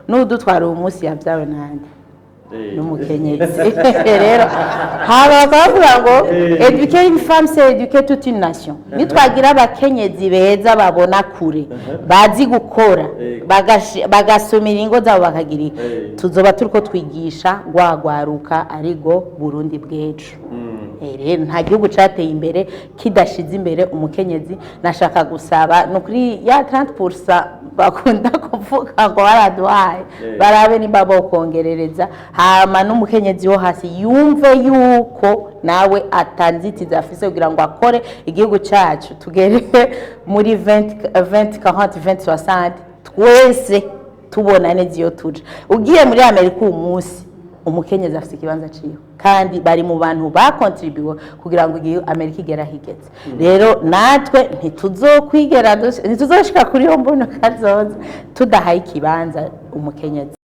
N'udutwara uwo munsi yabyawe nande? N'umukenyezi. Rero haba bakavuga ngo "Éduquer une femme, c'est éduquer toute une nation." Nitwagira abakenyezi beza, babona kure, bazi gukora, bagasumira ingo zabo, bakagira iki, tuzoba turiko twigisha rwagwaruka arigo Burundi bw'ejo. Rero nta gihugu cateye imbere kidashize imbere umukenyezi. Nashaka gusaba, ni ukuri, ya 30% bakunda kuvuga ngo baraduhaye, barabe nimba bokongerereza, hama n'umukenyezi wo hasi yumve yuko nawe atanzitizi afise kugira ngo akore igihugu cacu, tugere muri 20 20 40 20 60, twese tubona neza iyo tuja. Ugiye muri Amerika uyu munsi, umukenyezi afite ikibanza ciwe, kandi bari mu bantu bakontribuwe kugira ngo igihugu Amerika igere aho igeze. Rero natwe ntituzokwigera ntituzoshika kuri iyo mbono kazoza tudahaye ikibanza umukenyezi.